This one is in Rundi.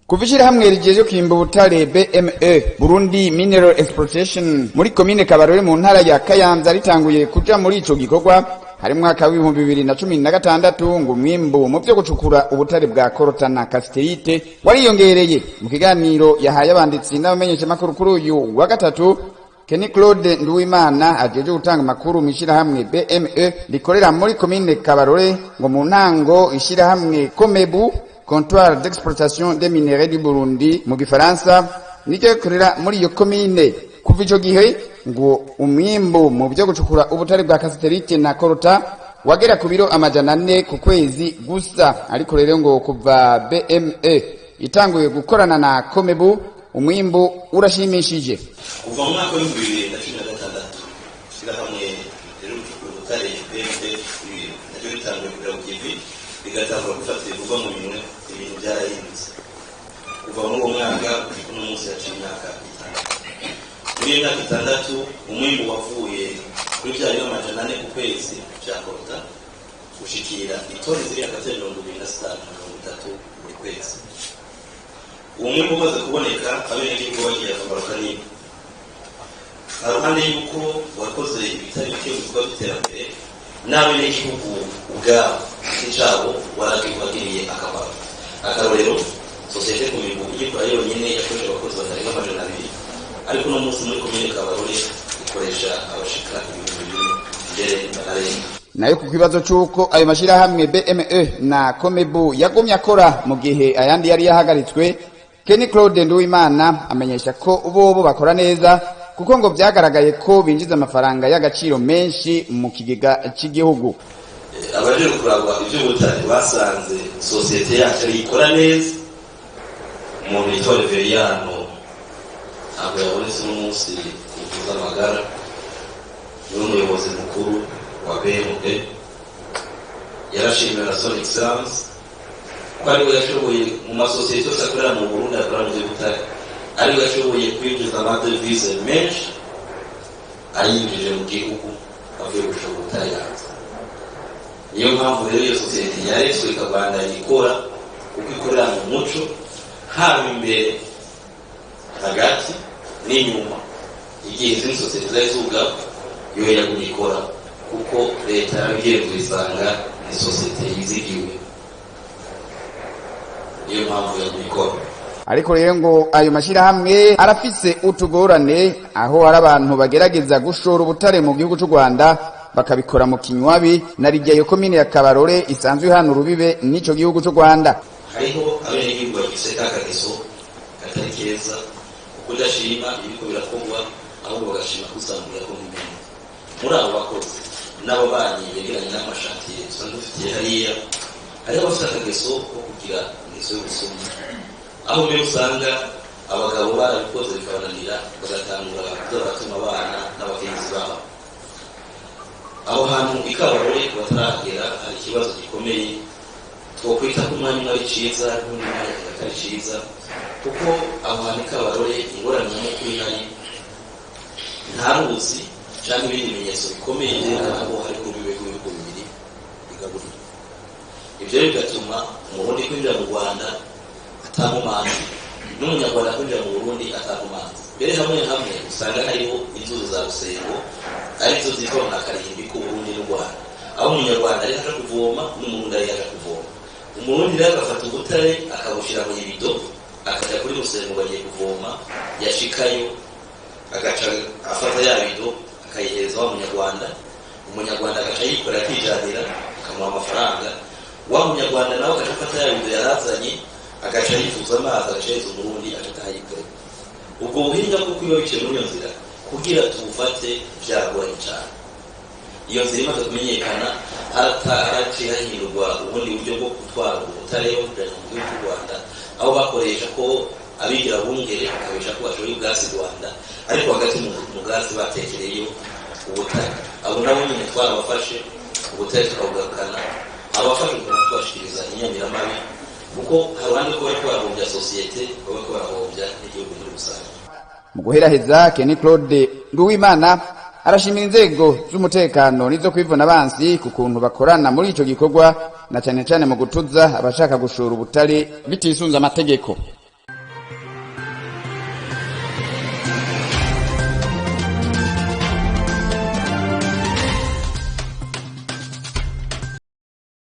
Kuva ishirahamwe rijeje kwimba ubutare BME, Burundi Mineral Exploitation, muri komine Kabarore mu ntara ya Kayanza ritanguye kuja muri ico gikorwa hari mwaka w'2016, ngo umwimbu mu vyo gucukura ubutare bwa coltan na cassitérite wariyongereye. Mu kiganiro yahaye abanditsi n'abamenyeshamakuru kuri uyu wa gatatu, Kenny Claude Nduwimana ajeje gutanga amakuru mu ishirahamwe BME rikorera muri komine Kabarore, ngo mu ntango ishirahamwe Comebu, Comptoir d'exploitation des minerais du Burundi mu gifaransa, niryo rikorera muri iyo komine. Kuva ico gihe ngo umwimbu mu vyo gucukura ubutare bwa cassitérite na coltan wagera ku biro 400 ku kwezi gusa, ariko rero ngo kuva BME itanguye gukorana na Comebu umwimbu urashimishije. Kuva mu mwaka w'2016 ishirahamwe rero gucukura ubutare BMB naryo ritanguye kuja ku kivi, rigatangura gufata ibikorwa mu minwe, ibintu byarahindutse. Kuva muri uwo mwaka gushika uno munsi haciye imyaka 6. Muri iyo myaka 6 umwimbu wavuye kuri bya biro 400 ku kwezi vya coltan gushikira itoni ziri hagati ya 25 na 30 buri kwezi. Uwo mwimbu umaze kuboneka, abenegihugu bagiye akamaro kanini. Haruhande y'uko wakoze ibitari bike mu bikorwa by'iterambere, n'abenegihugu ubwabo giti cabo warabagiriye akamaro. Akarorero, sosiyete Comebu igikora yonyine yakoresha abakozi batarenga 200, ariko uno munsi muri komine Kabarore ikoresha abashika 4000, mbere banarenga. Nayo ku kibazo c'uko ayo mashirahamwe BME na Comebu yagumye akora mu gihe ayandi yari yahagaritswe, Kenny Claude Nduwimana amenyesha ko bobo bakora neza, kuko ngo vyagaragaye ko binjiza amafaranga y'agaciro menshi mu kigega c'igihugu. Abaje kuraba ivy'ubutare basanze sosiyete yacu ari ikora neza. Umuntu yitwa Reveriyano ntabwo yabonetse uno munsi kuvuza amagara, niwe muyobozi mukuru wa BMB. Yarashimiwe na son excellence ko ariwe yashoboye mu masosiyete yose akorera mu Burundi akora mu by'ubutare, ariwe yashoboye kwinjiza amadevize menshi, ayinjije mu gihugu avuye gushora ubutare hanze. Niyo mpamvu rero iyo sosiyete yaretswe ikabandanya ikora, kuko ikorera mu muco, haba imbere, hagati n'inyuma. Igihe izindi sosiyete zari zugaba, yo yagumye ikora, kuko leta yarabigenzuye isanga ni sosiyete yizigiwe. Niyo mpamvu yagumye ikora. Ariko rero ngo ayo mashyirahamwe arafise utugorane, aho hari abantu bagerageza gushora ubutare mu gihugu cy'u Rwanda bakabikora mu kinywabi, na rijya iyo komine ya Kabarore isanzwe ihana urubibe n'ico gihugu cy'u Rwanda. Hariho abenegihugu bagifise ka kageso katari keza kuko udashima ibiriko birakorwa, ahubwo bagashima kusangurira ko nk'ibindi. Muri abo bakozi n'ababanyi begeranye n'amashantiye dusanzwe dufitiye hariya, hariho abafite akageso ko kugira ingeso y'ubusuma, aho mbere usanga abagabo barabikoze bikabananira, bagatangura kuza baratuma abana n'abakenyezi babo. Aho hantu ikabarore batarahagera hari ikibazo gikomeye twokwita ko umwanya umwe ari ciza n'undi mwanya atari ciza, kuko aho hantu ikabarore ingorane nyamukuru ihari, nta ruzi canke ibindi bimenyetso bikomeye vyerekana ko hari urubibe rw'ibihugu bibiri bigaburira. Ivyo rero bigatuma Umurundi kwinjira mu Rwanda atankomanzi, n'Umunyarwanda kwinjira mu Burundi atankomanzi. Mbere hamwe hamwe usanga hariho inzuzi za Rusengo, arizo zitwa nka karimbi k'Uburundi n'u Rwanda, aho Umunyarwanda ari aja kuvoma n'Umurundi ari aja kuvoma. Umurundi rero agafata ubutare akabushira mu ibido, akaja kuri Rusengo bagiye kuvoma, yashikayo agaca afata ya bido akayihereza wa Munyarwanda. Umunyarwanda agaca yikorera akijanira, akamuha amafaranga. Wa Munyarwanda nawe agaca afata ya bido yarazanye, agaca yifuza amazi, agaca yeza Umurundi, agaca atayikorera. Ubwo buhinga bwo kwiba biciye muri iyo nzira, kugira tubufate byaragoranye cyane. Iyo nzira imaze kumenyekana, haraciye hahindurwa ubundi buryo bwo gutwara ubutare bujana mu gihugu cy'u Rwanda, aho bakoresha ko abigira bungere bakabesha ko bashoboye ubwatsi Rwanda, ariko hagati mu bwatsi batekereyeyo ubutare. Abo nabo nyine twarabafashe, ubutare tukabugarukana. Abafashe tukabashikiriza inyamiramabi, kuko haruhande ko bariko barahombya sosiyete, bariko barahombya n'igihugu muri rusange. Mu guheraheza, Kenny Claude Nduwimana arashimira inzego z'umutekano n'izo kwivuna abansi ku kuntu bakorana muri ico gikorwa, na cane cane mu gutuza abashaka gushora ubutare bitisunze amategeko.